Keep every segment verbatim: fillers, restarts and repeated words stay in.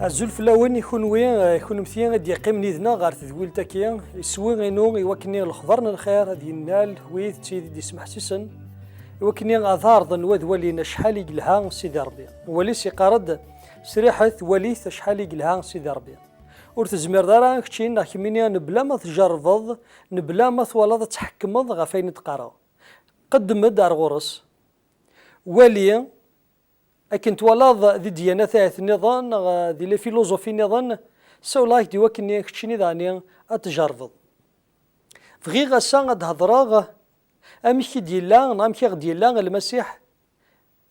Azul fell-awen i kunwi, eh, kunemti i d-yeqqimen yid-neɣ ɣer tedwilt-agi. Iswi-inu i wakken lexbar n lxir ad yennal wid d tid i d-yesmeḥsisen, i wakken ad ɛerḍen wad walin acḥal i yelha Sidi Ṛebbi. Wali-s yeqqar-d: "Sriḥet, walit acḥal i yelha Sidi Ṛebbi." Ur tezmireḍ ara keččini neɣ kemmini mebla ma tjerrbeḍ, mebla ma twalaḍ ad tḥekmeḍ ɣef wayen i d-qqareɣ. Qeddem-d ar ɣur-s. Wali, akken twalaḍ di ddyanat ahat nniḍen, neɣ di les philosophies nniḍen, ssawleɣ-ak-d i wakken keččini daɣen ad tjerrbeḍ. Bɣiɣ ass-a ad d-hedreɣ amek i d-yella, neɣ amek i ɣ-d-yella Lmasiḥ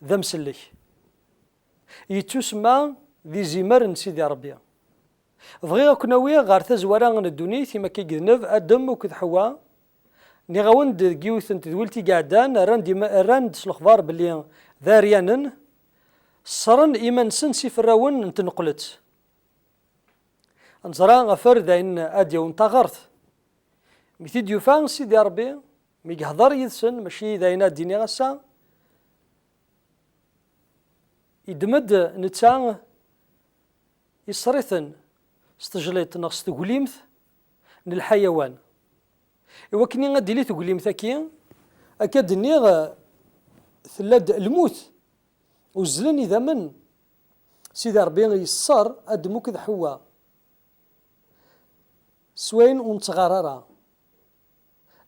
d amsellek. Yettusemma d izimer n Sidi Ṛebbi. Bɣiɣ ad ken-awiɣ ɣer tazwara n ddunit, imi akka i yedneb Adem akked Ḥewwa. Nniɣ-awen-d deg yiwet n tedwilt i iɛeddan, rran-d ima-, rran-d s lexbar belli d aɛeryanen, ṣṣren iman-nsen s iferrawen n tneqlet. Neẓra afer d ayen ad d-yawin taɣert. Mi t-id-yufa Sidi Ṛebbi, mi yehder yid-sen, mačči d ayen ad d-iniɣ ass-a, yeddem-d netta, iṣṣer-iten s tejliṭ neɣ s teglimt n lḥayawan. I wakken ad d-tili teglimt-agi, akka d-nniɣ, tella-d lmut, uzzlen idammen. Sidi Ṛebbi yeṣṣer Adem akked Ḥewwa s wayen ur nettɣar ara.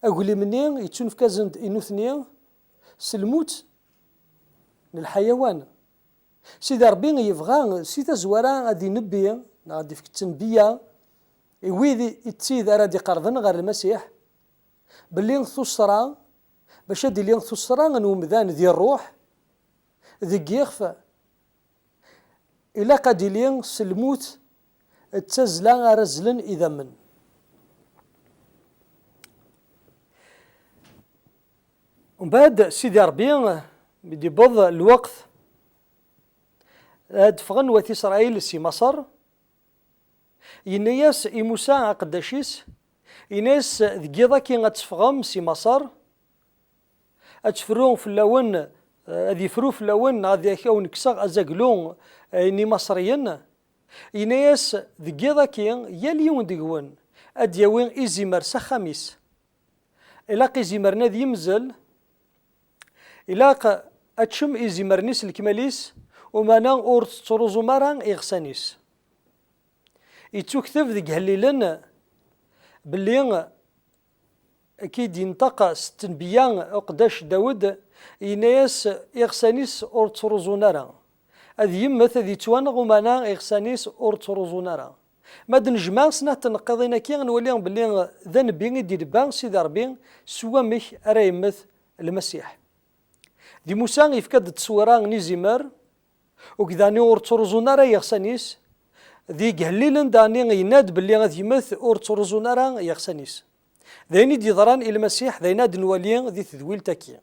Aglim-nni yettunefk-asen-d i nutni s lmut n lḥayawan. Sidi Ṛebbi yebɣa si tazwara ad inebbi, neɣ ad d-ifk ttnebbiya i wid i d tid ara d-iqerben ɣer Lmasiḥ, belli tuṣṣra, bac ad d-tili tuṣṣra n umdan di ṛṛuḥ, deg yixef, ilaq ad d-tili s lmut d tazzla ara zzlen idammen. Umbeɛd, Sidi Ṛebbi, mi d-yewweḍ lweqt ad d-ffɣen wat Isṛayil si Maṣer, yenna-yas i Musa aqeddac-is, yenna-yas: "Deg yiḍ-agi ad teffɣem si Maṣer, ad tefru fell-awen, eh, ad yefru fell-awen, neɣ ad ak-, awen-kkseɣ azaglu, eh, n Imaṣriyen." Yenna-yas: "Deg yiḍ-agi, yal yiwen deg-wen ad d-yawi izimer s axxam-is." Ilaq izimer-nni ad yemzel, ilaq ad teččem izimer-nni s lekmal-is, umana ur tettruẓum ara iɣsan-is. Yettukteb deg Ihellilen belli akka i d-yenṭeq s ttnebbiya uqeddac Dawed, yenna-yas: "Iɣsan-is ur ttruẓun ara. Ad yemmet, ad yettwaneɣ, umana iɣsan-is ur ttruẓun ara." Ma d-nejmeɛ snat tneqqiḍin-agi, nwali belli d anebbi i d-inebba Sidi Ṛebbi s wamek ara yemmet Lmasiḥ. Di Musa yefka-d tteswira n izimer, ugdani ur ttruẓun ara yeɣsan-is. Di Ihellilen daɣni yenna-d belli ad yemmet ur ttruẓun ara yeɣsan-is. D ayen i d-yeḍran i Lmasiḥ, d ayen ad nwali di tedwilt-agi.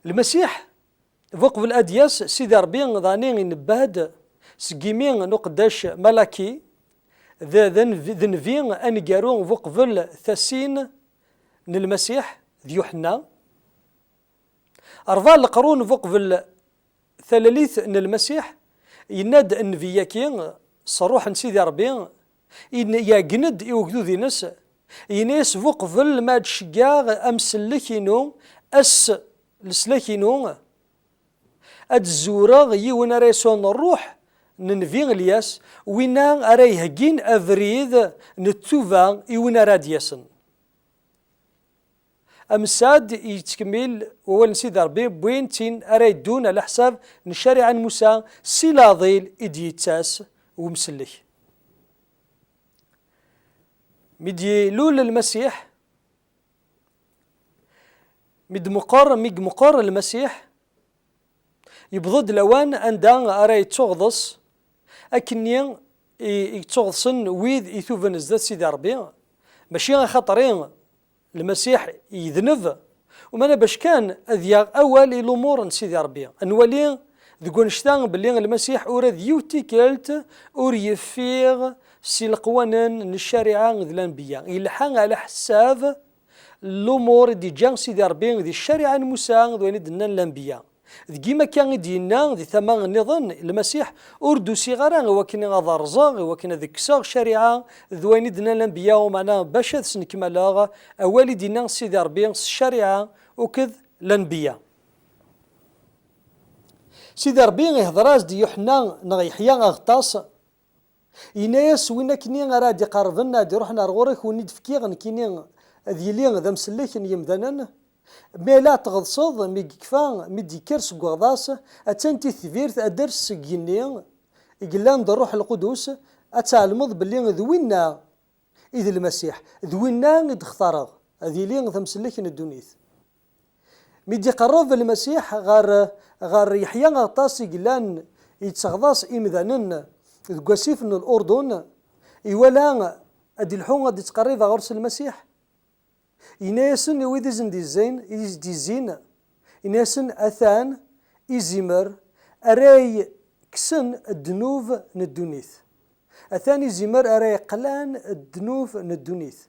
Lmasiḥ, bu qbel ad d-yas, Sidi Ṛebbi daɣni inebbeh-d seg yimi n uqeddac Malaki, d, d aneb-, d nnbi aneggaru bu qbel tasin n Lmasiḥ d Yuḥenna. Ṛebɛa leqrun bu qbel talalit n Lmasiḥ, yenna-d nnbi-agi s ṛṛuḥ n Sidi Ṛebbi, in-, iɛeggen-d i ugdud-ines, yenna-yas: "Bu qbel ma ad ceggɛeɣ amsellek-inu, ass leslak-inu, ad zzureɣ yiwen ara yesɛun ṛṛuḥ n nnbi Lyas, winna ara iheggin abrid n ttuba i win ara d-yasen." Amsad yettkemmil wawal n Sidi Ṛebbi, wwin tin ara yeddun ɛla ḥsab n ccariɛa n Musa si leɛḍil i d-yettas umsellek. Mi d-ilul Lmasiḥ, mi d-meqqer, mi yemqer Lmasiḥ, yewweḍ-d lawan anda ara yettuɣḍes, akkenni i, i yettuɣḍsen wid ituben zdat Sidi Ṛebbi, mačči axaṭer i Lmasiḥ yedneb, umana bac kan ad yaɣ awal i lumuṛ n Sidi Ṛebbi. Ad nwali deg wannect-a belli Lmasiḥ ula d yiwet tikkelt ur yeffiɣ si leqwanen n ccariɛa d lanbeyya. Yelḥa ɛla ḥsab lumuṛ i d-iǧǧa Sidi Ṛebbi di ccariɛa n Musa d wayen i d-nnan lanbeyya. Deg yimi akka i d-yenna di tama nniḍen, Lmasiḥ, ur d-usiɣ ara i wakken ad rẓeɣ, i wakken ad kkseɣ ccariɛa d wayen i d-nnan lanbeyya, umeɛna bac ad snekmaleɣ awal i d-yenna Sidi Ṛebbi s ccariɛa akked lanbeyya. Sidi Ṛebbi ihder-as-d i Yuḥenna neɣ Yeḥya Aɣeṭṭas, yenna-yas: "Win akkenni ara d-iqerrben, ad d-iruḥen ar ɣur-k, win i d-fkiɣ nekkini ad yili d amsellek n yemdanen, mi ala tɣeḍseḍ, mi yekfa, mi d-yekker seg uɣḍas, attan di tbirt ad d-ters seg yigenni i yellan d Ṛṛuḥ Lqudus, ad tɛelmeḍ belli d winna i d Lmasiḥ, d winna i d-xtareɣ, ad yili d amsellek n ddunit." Mi d-iqerreb Lmasiḥ ɣer, ɣer Yeḥya Aɣeṭṭas i yellan yetteɣḍas imdanen deg wasif n Lurdun, iwala ad d-ilḥu, ad d-ittqerrib ɣur-s Lmasiḥ. Yenna-yasen i wid i sen-d-izzin, i s-d-izzin, yenna-yasen: "Atan izimer ara yekksen ddnub n ddunit. Atan izimer ara yeqlan ddnub n ddunit."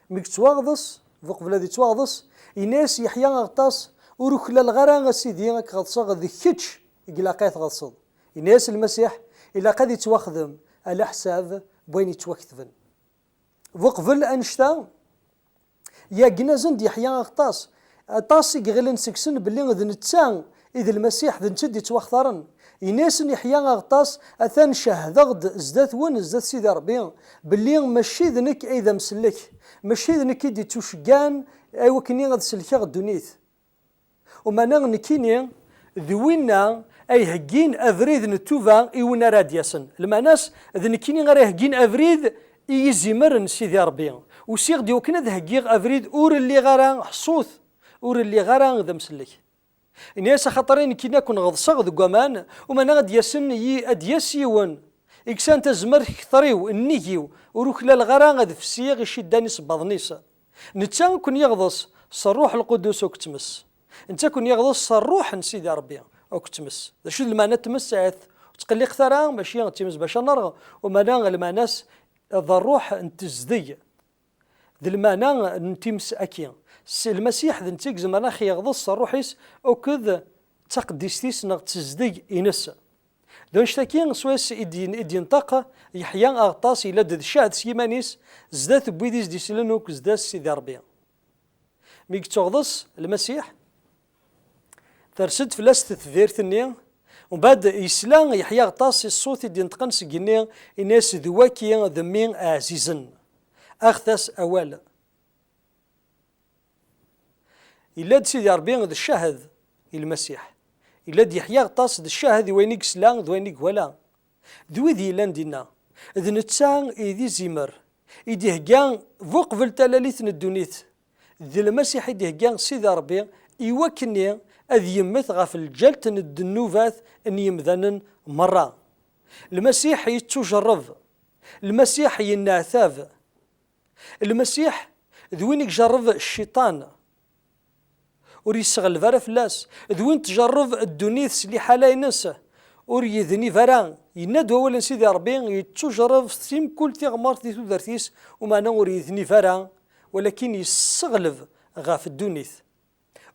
Mi yettwaɣḍes, bu qbel ad yettwaɣḍes, yenna-yas Yeḥya Aɣeṭṭas: "Ur uklaleɣ ara, a Sidi, ad k-ɣeḍseɣ, d kečč i ilaq ad tɣeḍseḍ." Yenna-yas Lmasiḥ: "Ilaq ad yettwaxdem ɛla ḥsab n wayen yettwaketben." Bu qbel annect-a, yaggen-asen-d Yeḥya Aɣeṭṭas. Aṭas i iɣilen seg-sen belli d netta i d Lmasiḥ, d netta i d-ittwaxtaren. Yenna-yasen Yeḥya Aɣeṭṭas: "Atan cehdeɣ-d zdat-wen, zdat Sidi Ṛebbi, belli mačči d nekk ay d amsellek, mačči d nekk i d-ittuceggan i wakken ad sellkeɣ ddunit. Umeɛna nekkini d winna ay heggin abrid n ttuba i win ara d-yasen." Lmeɛna-s, d nekkini ara iheggin abrid i yizimer n Sidi Ṛebbi. Usiɣ-d i wakken ad heggiɣ abrid, ur lliɣ ara ḥṣut, ur lliɣ ara d amsellek. Ini-as: "Axaṭer i nekkini ad ken-ɣeḍseɣ deg waman, umeɛna ad d-yasen yi-, ad d-yas yiwen, iksan tazmert kter-iw, nnig-iw, ur uklaleɣ ara ad fsiɣ iciddan isebbaḍen-is. Netta ad ken-yeɣḍes s Ṛṛuḥ Lqudus akked tmes. Netta ad ken-yeɣḍes s Ṛṛuḥ n Sidi Ṛebbi akked tmes." D acu d lmeɛna n tmes? Ahat ur ttqelliqet ara, mačči d times bac ad nerɣ, umeɛna lmeɛna-s d ṛṛuḥ n tezdeg. D lmeɛna n times-agi. S Lmasiḥ d netta i izemren ad ɣ-yeɣḍes s ṛṛuḥ-is akked taqeddist-is neɣ d tezdeg-ines. D annect-agi swayes i d-, i d-yenṭeq Yeḥya Aɣeṭṭas, yella-d d ccahed s yiman-is zdat n wid i s-d-isellen akk zdat Sidi Ṛebbi. Mi yettuɣḍes Lmasiḥ, ters-d fell-as tetbirt-nni. Umbeɛd yesla Yeḥya Aɣeṭṭas i ṣṣut i d-ineṭqen seg igenni, ini-as: "D waki d mmi ɛzizen, aɣet-as awal." Yella-d Sidi Ṛebbi d ccahed i Lmasiḥ. Yella-d Yeḥya Aɣeṭṭas d ccahed i wayen i yesla d wayen i iwala. D wid yellan dinna. D netta i d izimer, i d-ihegga bu qbel talalit n ddunit. D Lmasiḥ i d-ihegga Sidi Ṛebbi i wakken ad yemmet ɣef lǧalt n ddnubat n yemdanen merra. Lmasiḥ yettujerreb. Lmasiḥ yenneɛtab. Lmasiḥ d win i ijerreb cciṭan, ur yesseɣleb ara fell-as. D win tjerreb ddunit s liḥala-ines, ur yednib ara. Yenna-d wawal n Sidi Ṛebbi, yettujerreb s mkul tiɣmert di tudert-is, umeɛna ur yednib ara, walakin yesseɣleb ɣef ddunit.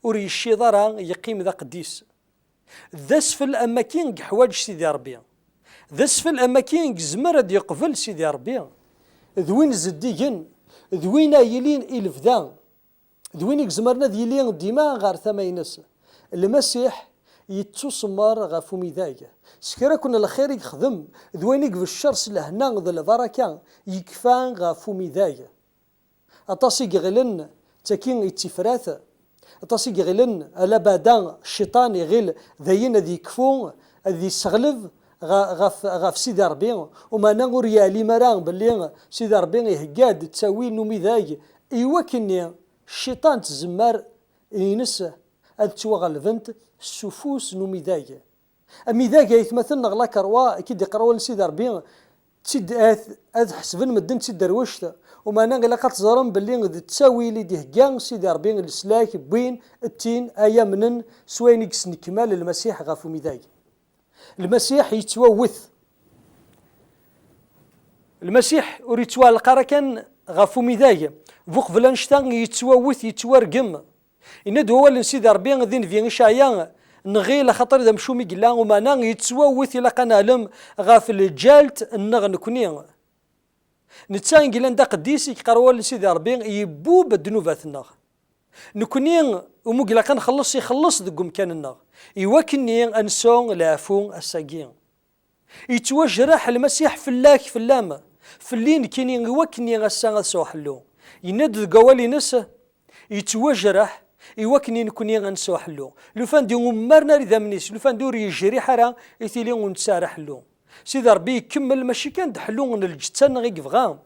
Ur yecciḍ ara, yeqqim d aqeddis. D asfel am waki i yeḥwaǧ Sidi Ṛebbi. D asfel am waki i yezmer ad yeqbel Sidi Ṛebbi. D win zeddigen, d win ay yilin i lebda, d win i izemren ad yili dima ɣer tama-ines. Lmasiḥ yettusemmer ɣef umidag. S kra akk n lxir i yexdem, d wayen i ibeccer s lehna d lbaraka, yekfa ɣef umidag. Aṭas i yeɣilen d taki i d tifrat, aṭas i yeɣilen ala beɛda cciṭan iɣil d ayen ad yekfu, ad yesseɣleb ɣ-, ɣef, ɣef Sidi Ṛebbi, umeɛna ur yeɛlim ara belli Sidi Ṛebbi ihegga-d ttawil n umidag i wakken-nni cciṭan d tzemmar-ines ad ttwaɣelbent s ufus n umidag. Amidag, aytmaten neɣ lakerwa, i d-iqerwan Sidi Ṛebbi, d tid-, ad, ad ḥesben medden d tiderwect, umeɛna ilaq ad teẓrem belli d ttawil i d-ihegga Sidi Ṛebbi i leslak n win d tin ay amnen s wayen i yesnekmal Lmasiḥ ɣef umidag. Lmasiḥ yettwawwet. Lmasiḥ ur yettwaɛelleq ara kan ɣef umidag, bu qbel annect-a yettwawwet, yettwargem. Yenna-d wawal n Sidi Ṛebbi di nnbi Icɛaya: nɣil axaṭer d amcum i yella, umeɛna yettwawet, ilaq ad neɛlem ɣef lǧalt-nneɣ nekni. Netta i yellan d aqeddis, i yeqqar wawal n Sidi Ṛebbi, yebbubb ddnubat-nneɣ. Nekni, umi ilaq ad nxelleṣ, ixelleṣ deg umkan-nneɣ, i wakken-nni ad nesɛu leɛfu ass-agi. Yettwajreḥ Lmasiḥ fell-ak, fell-am, fell-i nekkini, i wakken-nni ass-a ad sɛuɣ ḥellu. Yenna-d deg wawal-ines, yettwajreḥ i wakken i nekni ad nesɛu ḥellu. Lufan di ummaren ar idammen-is, lufan di ur yejriḥ ara i tili ur nesɛi ara ḥellu. Sidi Ṛebbi ikemmel, mačči kan d ḥellu n lǧetta-nneɣ i yebɣa,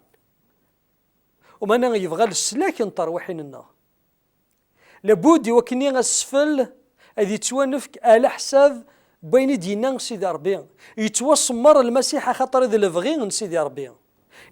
umeɛna yebɣa leslak n terwiḥin-nneɣ. Labud i wakken-nni asfel ad yettwanefk ɛla ḥsab n wayen i d-yenna Sidi Ṛebbi. Yettwasemmer Lmasiḥ axaṭer d lebɣi n Sidi Ṛebbi.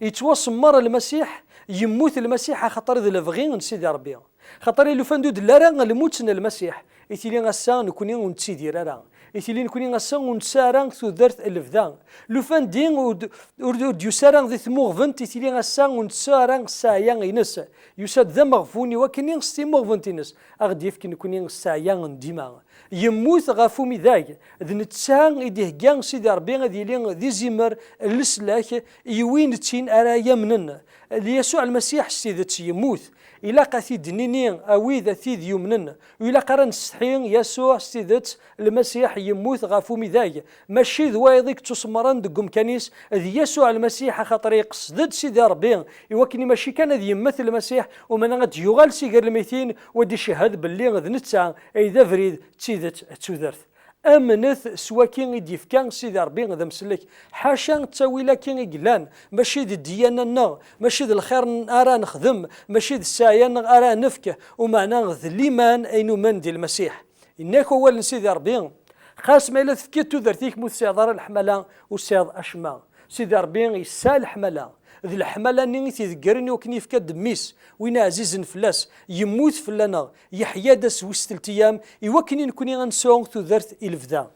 Yettwasemmer Lmasiḥ, yemmut Lmasiḥ axaṭer d lebɣi n Sidi Ṛebbi. Xaṭer i lufan d ur d-telli ara lmut n Lmasiḥ, i tili ass-a nekni ur nettidir ara. I tili nekni ass-a ur nesɛi ara tudert n lebda. Lufan di ur d-, ur d-, ur d-yusi ara di tmuɣbent, i tili ass-a ur nesɛi ara ssaɛya-ines. Yusa-d d ameɣbun i wakken s timuɣbent-ines a ɣ-d-yefk nekni ssaɛya n dima. Yemmut ɣef umidag, d netta i d-ihegga Sidi Ṛebbi ad yili d izimer n leslak i win d tin ara yamnen. Yasuɛ Lmasiḥ s tidet yemmut. Ilaq ad t-id-nini a wid a t-id-yumnen. Ur ilaq ara nessetḥi, Yasuɛ s tidet Lmasiḥ yemmut ɣef umidag. Mačči d wayeḍ i yettusemren deg umkan-is, d Yasuɛ Lmasiḥ, axaṭer iqsed-d Sidi Ṛebbi i wakken mačči kan ad yemmet Lmasiḥ, umeɛna ad d-yuɣal si gar lmeytin, u ad icehhed belli d netta ay d abrid, d tidet, d tudert. Amnet s waki i d-yefka Sidi Ṛebbi d amsellek. Ḥaca ttawil-agi i yellan, mačči d ddiyana-nneɣ, mačči d lxir n-, ara nexdem, mačči d ssaɛya-nneɣ ara nefk, umeɛna d liman ay numen di Lmasiḥ. Yenna-k wawal n Sidi Ṛebbi, xas ma yella tefkiḍ tudert-ik, ma ur tesɛiḍ ara leḥmala, ur tesɛiḍ acemma. Sidi Ṛebbi yesɛa leḥmala. D leḥmala-nni i t-ideggren i wakken yefka-d mmi-s, win ɛzizen fell-as, yemmut fell-aneɣ, yeḥya-d ass wis telt ayyam, i wakken i nekni ad nesɛu tudert i lebda.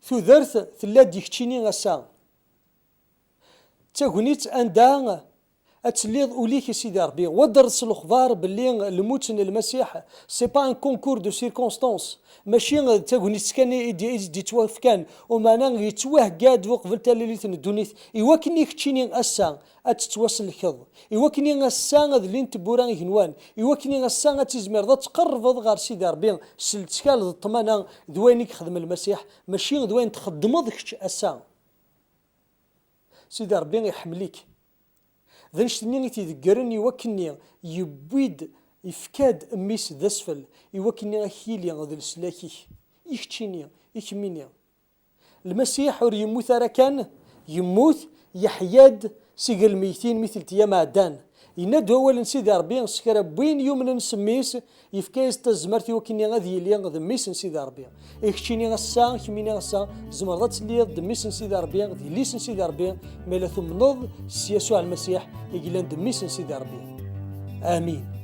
Tudert tella-d i keččini ass-a. D tagnit anda ad telliḍ ul-ik i Sidi Ṛebbi. Wa d-rres lexbar belli lmut n Lmasiḥ, c'est pas un concours de circonstances. Mačči d tagnit kan i d-, i d-yettwafkan, umeɛna yettwahegga-d uqbel talalit n ddunit, i wakken i keččini ass-a ad tettwasellkeḍ, i wakken i ass-a ad llint tewwura igenwan, i wakken i ass-a ad tizmireḍ ad tqerrbeḍ ɣer Sidi Ṛebbi s lettkal d ṭṭmana d wayen i yexdem Lmasiḥ, mačči d wayen txeddmeḍ kečč ass-a. Sidi Ṛebbi iḥemmel-ik. D annect-nni i t-ideggren i wakken-nni yewwi-d, yefka-d mmi-s d asfel, i wakken-nni ad k-yili d leslak-ik, i keččini, i kemmini. Lmasiḥ ur yemmut ara kan, yemmut, yeḥya-d si gar lmeytin mi telt ayyam ɛeddan. Yenna-d wawal n Sidi Ṛebbi s kra n win yumnen s mmi-s, yefka-yas tazmert i wakken-nni ad yili d mmi-s n Sidi Ṛebbi. I keččini ass-a, kemmini ass-a, tzemreḍ ad telliḍ d mmi-s n Sidi Ṛebbi, d yelli-s n Sidi Ṛebbi, ma yella tumneḍ s Yasuɛ Lmasiḥ i yellan d mmi-s n Sidi Ṛebbi. Amin.